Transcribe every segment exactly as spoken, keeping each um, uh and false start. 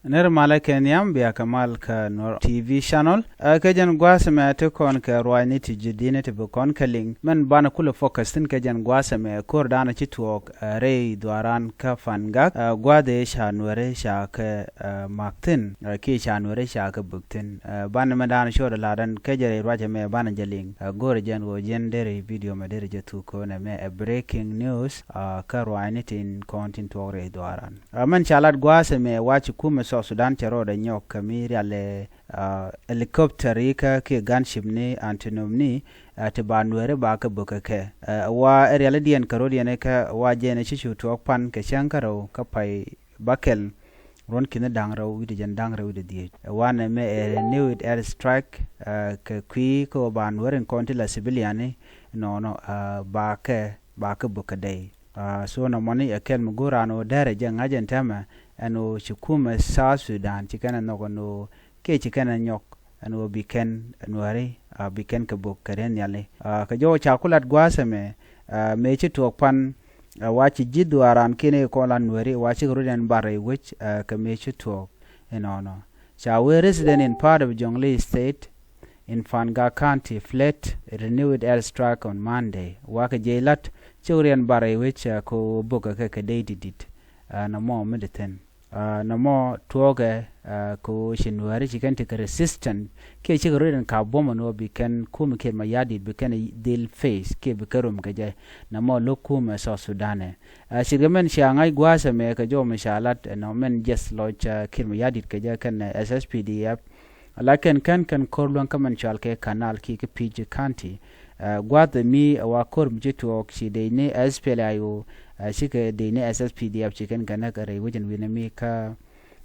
Nir malä kɛ nhiam bia kɛ mal kä Nuer T V channel. Ɛ, kɛ jɛn gua̱a̱th ɛmɛ ti kɔn kɛ ruacni ti ji̱ di̱ni ti bi kɔn kɛ liŋ. Mɛn banɛ kulɛ focus thi̱n kɛ jɛn gua̱a̱th ɛmɛ ko̱r danɔ ci tuɔɔk, ɛ, rɛy dhuaaran kä Pangak. Ɛ, gua̱a̱th ëë ca Nuɛri ca kɛ, ɛ, mak thi̱n, ɛ, kiɛ ca Nuɛri ca kɛ bök thi̱n. Ɛ, banɛ mɛn danɔ cot ɛ la̱t ɛn kɛ jɛ rɛy ruac ɛmɛ banɛ jɛ liŋ. Ɛ, go̱rɛ jɛn ɣöö jɛn derɛ video mɛ derɛ jɛ thuk ko̱n ɛmɛ ɛ breaking news, ɛ, kä ruacni tin kɔn tin tuɔɔk rɛy dhuaaran. Ɛ, mɛn ca lat gua̱a̱th ɛmɛ wa ci kumɛ South Sudan cɛ rɔɔdɛ nyɔk kɛ mi rialɛ, ɛ, helicopter ikä kiɛ gunship ni Antonov ni, ɛ, ti ba Nuɛri ba kɛ bök kɛ kɛ. Ɛ, wa ɛ rialidiɛn kɛ rɔɔdiɛn ikä wa jɛn ɛ ci cu tuɔɔk pan kɛ cäŋ kä rɛw kä pay bakɛl ruɔ̱n ki̱ni da̱ŋ rɛw wi̱cdɛ jɛn da̱ŋ rɛw wi̱cdɛ dhieec. Ɛ, wanɛ mɛ ɛ renewed air strike, ɛ, kɛ kui̱ kä ɣöö ba Nuɛri in kɔn ti la civilian ni nɔnɔ, ɛ, ba kɛ, ba kɛ bök kɛ dɛy. Ɛ, so nɔmɔni ɛ kɛl mi go̱o̱r an ɣöö derɛ jɛ ŋa̱c ɛn tɛmɛ ɛn ɣöö ci kumɛ South Sudan ci kɛn ɛ nhɔk ɛn ɣöö kiɛ ci kɛn ɛ nyɔk ɛn ɣöö bi kɛn Nuɛri, ɛ, bi kɛn kɛ bök kɛ riɛn nhiali. Ɛ, kɛ jɔw ca ku lat gua̱a̱th ɛmɛ, ɛ, mëë ci tuɔɔk pan, ɛ, wa ci ji̱ dhuaaran kiɛn i̱ kɔn lat Nuɛri wa cikɛ rut ɛn bar rɛy wec, ɛ, kɛ mëë ci tuɔɔk inɔnɔ. Ca wee resident in part of Jonglei State in Pangak County fled renewed air strike on Monday. Wa kɛ jiɛc lat cikɛ rut ɛn bar rɛy wec, ɛ, kɛ ɣöö bök kɛ kɛ dɛy di̱t di̱t, ɛ, nɔmɔ mi di thi̱n. Ɛ, nɔmɔ tuɔɔkɛ, ɛ, kɛ ɣöö ci Nuɛri ci kɛn tekɛ resistant kiɛ cikɛ rut ɛn ka buɔ̱m ɛn ɣöö bi kɛn kumɛ Kiir Mayardit bi kɛn dhil face kiɛ bi kɛn rom kɛ jɛ nɔmɔ lo̱k kumɛ South Sudan ɛ. Ɛ, ce̱tkɛ mɛn cia ŋa̱c gua̱a̱th ɛmɛ kɛ jɔw mi ca lat ɛnɔ mɛn jiɛth lɔc, ɛ, Kiir Mayardit kɛ jɛ kɛn, ɛ, S S P D F. Ala kɛn kɛn kɛn ko̱r luäŋ kä mɛn cɔal kɛ Canal kiɛ kä P J County. Ɛ, gua̱a̱th ɛmi ɛ wa ko̱r mi ci tuɔɔk ci dec ni S P L A I O, ɛ, cikɛ dec ni S S P D F ci kɛn kɛ näk ɛ rɛy wec ɛn wi̱nɛ mi kä,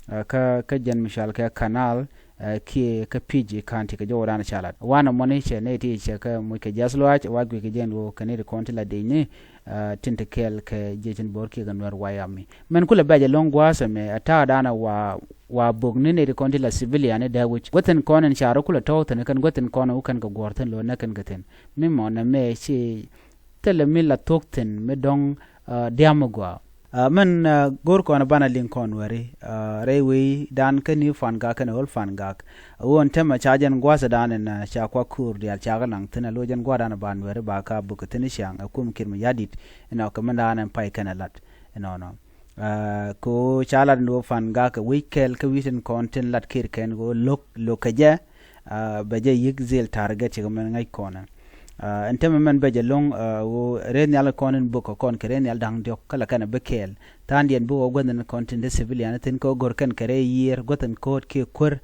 ɛ, kä, kä jɛn mi cɔal kɛ Canal, ɛ, kiɛ kä P J County kɛ jɔw dan ca lat. Wanɛ mɔni cɛ nɛy ti cɛ kɛ muc kɛ jiath luaac wa guic kɛ jɛn ɣöö kɛ nɛy ti kɔn ti la dec ni, ɛ, tin te kɛɛl kɛ jiɛc in bo̱r kiɛ kɛ Nuɛr White Army. Mɛn kulɛ bɛc ɛlɔ̱ŋ gua̱a̱th ɛmɛ ɛ ta̱a̱ danɛ wa, wa bök ni nɛy ti kɔn ti la civilian ni dee wi̱c. Guäthin kɔn in ca rɔ kulɛ tɔ̱w thi̱n kɛn guäthin kɔn in wä kɛn kɛ guɔ̱ɔ̱r thi̱n lo̱ nɛ kɛn kɛ thi̱n. Mi mɔ nɛ mɛ ci thilɛ mi la thuɔ̱k thi̱n mi dɔ̱ŋ, ɛ, dia̱m mi gɔaa. Ɛ, mɛn, ɛ, go̱r kɔn banɛ liŋ kɔn Nuɛri, ɛ, rɛy wecdan kä New Pangak kɛnɛ Old Pangak. Ɛ ɣöö ɛn tɛmɛ ca jɛn gua̱a̱th ɛ danɛ nɛ ca kua ko̱r diaal ca kɛ laŋ thi̱n ɛ lo̱ jɛn gua̱a̱th danɛ ba Nuɛri ba ka bök kɛ thi̱n ciaŋ ɛ kum Kiir Mayardit. Inɔ kɛ mɛn danɛ pay kɛnɛ lat inɔnɔ. Ɛ, kɛ ɣöö ca lat ni ɣöö Pangak kɛ wi̱c kɛl kä wi̱c tin kɔn tin lat Kiir kɛn kɛ ɣöö lo̱k, lo̱k kɛ jɛ, ɛ, bɛ jɛ yi̱k dhil target cikɛ mɛn ŋäc kɔnɛ. Ɛ, ɛn tɛmɛ mɛn bɛ jɛ lo̱ŋ, ɛ, ɣöö rɛy nhial kɔn in bök kɛ kɔn kɛ rɛy nhial da̱ŋ diɔ̱k kä la kɛn ɛ bi kɛɛl. Tha̱a̱ŋdiɛn bikɛ ɣöö guäthni kɔn tin te civilian thi̱n kɛ ɣöö go̱r kɛn kɛ rɛy yiër guäthin ko̱o̱t kiɛ kuer,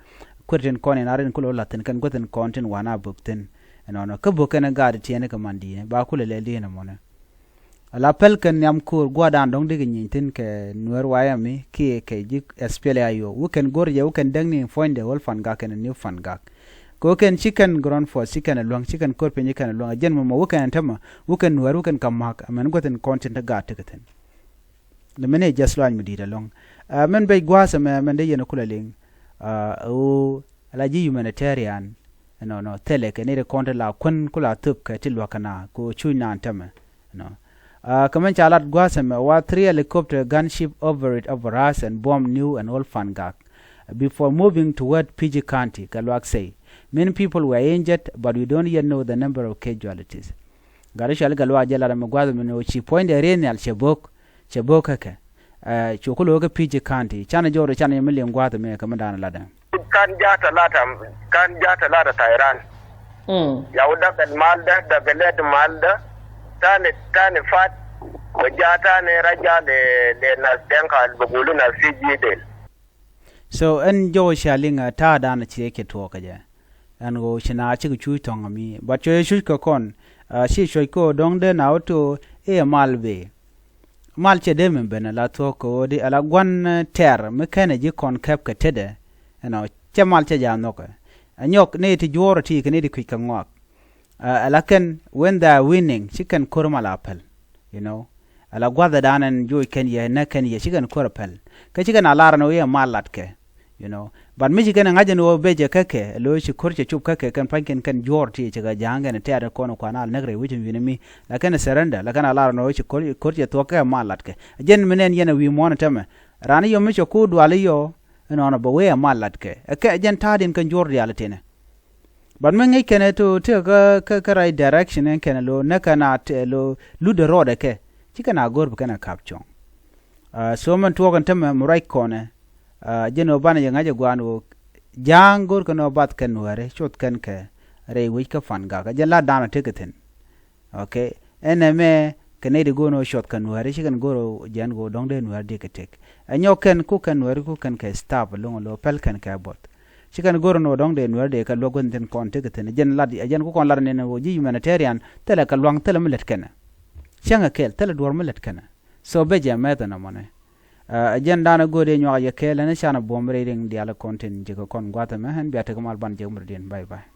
kuer tin kɔn in a rin kulɛ wä la̱th thi̱n kɛn guäthin kɔn tin wan a bök thi̱n. Ɛnɔnɔ kä bök kɛn ɛ gaat tiɛɛni kɛ man di̱i̱ni ba kulɛ lɛl di̱i̱n ɛmɔnɛ. Ala päl kɛn nhiam ko̱o̱r gua̱a̱r dan dɔ̱ŋ dikɛ nyiny thi̱n kɛ Nuɛr White Army kiɛ kɛ ji̱ S P L A I O. Wä kɛn go̱r jɛ wä kɛn däkni puɔ̱nydɛ Old Pangak kɛnɛ New Pangak. Kɛ wä kɛn ci kɛn ground force ci kɛn ɛ luäŋ ci kɛn ko̱r piny ci kɛn ɛ luäŋ. Ɛ jɛn mɔmɔ wä kɛn ɛ tämɛ wä kɛn Nuɛr wä kɛn kɛ ma̱k ɛmɛn guäthin kɔn tin te gaat tekɛ thi̱n. Lɛ mɛn ɛ jiath luaac mi di̱i̱t ɛlɔ̱ŋ. Ɛ, mɛn bɛc gua̱a̱th ɛmɛ mɛn dee yɛn kulɛ liŋ. Ɛ, ɣöö ala ji̱ humanitarian. Ɛnɔnɔ thilɛ kɛ ni ri kɔn ti la kuän ku la thöp kɛ ti luäk kɛ na kɛ ɣöö cuc naan tämɛ. Ɛnɔ. Ɛ, kɛ mɛn ca lat gua̱a̱th ɛmɛ wa three helicopter gunship hovered over us and bombed New and Old Pangak before moving toward P J County kɛ luak say. Many people were injured but we don't yet know the number of casualties. Gat i̱ cuali kɛ luak jɛ lat ɛmɛ gua̱a̱th ɛmɛ ni ɣöö ci puɔ̱nydɛ rɛy nhial cɛ bo̱k, cɛ bo̱k kä kɛ. Ɛ, cu ku lo̱o̱k kä P J County canɛ jɔwdɛ canɛ yɛ mi liŋ gua̱a̱th ɛmɛ kɛ mi da̱a̱n latdɛ. Kan jaa talata, kan jaa talata tayran. Mm. Yau dagal mal da, daga led mal da. Tani, tani fat. Wa jaa tani raja le, le nas Denka al bugulu nas fi jidel. So ɛn jɔw cia liŋ a ta̱a̱ da̱a̱n a ciɛ kiɛ tuɔɔk kɛ jɛ. Ɛn ɣöö ci na cikɛ cuc thɔ̱ŋ ami. But cuɛ cuc kɛ kɔn, a, ci cuɔ̱c kɛ ɣöö dɔ̱ŋ dee na wä to̱ i̱ ɛ mal bee. Mal cɛ dee min ben ala thuɔ̱k kɛ ɣöö di ala gua̱n, ɛ, tɛr mi kɛnɛ ji̱ kɔn kɛp kɛ tetdɛ. Ɛnɔ cɛ mal cɛ ja̱ nhɔkɛ. Ɛ nyɔk ni ti juɔ̱ɔ̱r ti kɛ ni ti kui̱c kɛ ŋɔak. Ɛ, ala kɛn when they are winning ci kɛn ko̱r mal a päl. You know. Ala gua̱thɛ da̱a̱n ɛn joc kɛn yɛ nɛ kɛn yɛ ci kɛn ko̱r a päl. Kä ci kɛn a lar ɛn ɣöö yɛ mal latkɛ. You know. But mi ci kɛn ɛ ŋa̱c ɛn ɣöö becɛ kä kɛ lo̱c ci ko̱r cɛ cop kä kɛ kɛn pa̱ny kɛn kɛn juɔ̱ɔ̱r ti cɛ kɛ ja̱a̱ŋ kɛn tɛ̈t kɔn kuan al näk rɛy wec in wi̱n mi. La kɛn ɛ surrender la kɛn a lar ɛn ɣöö ci ko̱r, ko̱r cɛ thuɔ̱k kɛ mal latkɛ. Jɛn mi nɛn yɛn ɛ wi̱i̱ muɔ̱ɔ̱n ɛ tämɛ. Raan i̱ yɔ mi cɛ ko̱o̱r dual i̱ yɔ. Ɛnɔnɔ bɛ wee ɛ mal latkɛ ɛ kɛ jɛn ta̱a̱diɛn kɛn juɔ̱r diaal tinɛ. But mi ŋäc kɛnɛ to tekɛ kä kä right direction ɛn kɛnɛ lo näkɛ na tɛ lo lutdɛ rɔɔdɛ kɛ ci kɛn a go̱r bi kɛn a kap cuɔ̱ŋ. So mɛn tuɔɔk ɛn tämɛ mi ruac kɔnɛ jɛn ɣöö banɛ jɛ ŋa̱c ɛ gua̱a̱n ɣöö ja̱a̱ŋ go̱r kɛn ɣöö bath kɛn nuääri cuɔth kɛn kɛ rɛy wec kä pan gak ɛ jɛn lat da̱a̱n ɔ tekɛ thi̱n. Ok. Ɛn ɛmɛ kɛ nɛy di go̱o̱r ni ɣöö cuɔth kɛn nuääri ci kɛn go̱r ɣöö jɛn ɣöö dɔ̱ŋ dee nuääri di kɛ tëk. Ɛ nyɔk kɛn kuk kɛn nuääri kuk kɛn kɛ staff lo̱ŋ lo̱ päl kɛn kɛ buɔth. Ci kɛn go̱r ni ɣöö dɔ̱ŋ dee nuääri dee kɛ luäk gua̱n thi̱n kɔn tekɛ thi̱n ɛ jɛn lat ɛ jɛn kuk kɔn lat ni ni ɣöö ji̱ humanitarian thilɛ kɛ luaŋ thilɛ mi lät kɛnɛ. Cäŋɛ kɛl thilɛ duɔ̱r mi lät kɛnɛ. So bɛ jɛ mɛth ɛn ɛmɔnɛ. Ɛ jɛn da̱a̱n ɛ go̱o̱r dee nyuak yɛ kɛɛl ɛn canɛ buɔ̱m rɛy riŋ diaal kɔn tin jekɛ kɔn gua̱th ɛmɛ ɛn bia tekɛ mal ban jek mɛrdiɛn. Bye bye.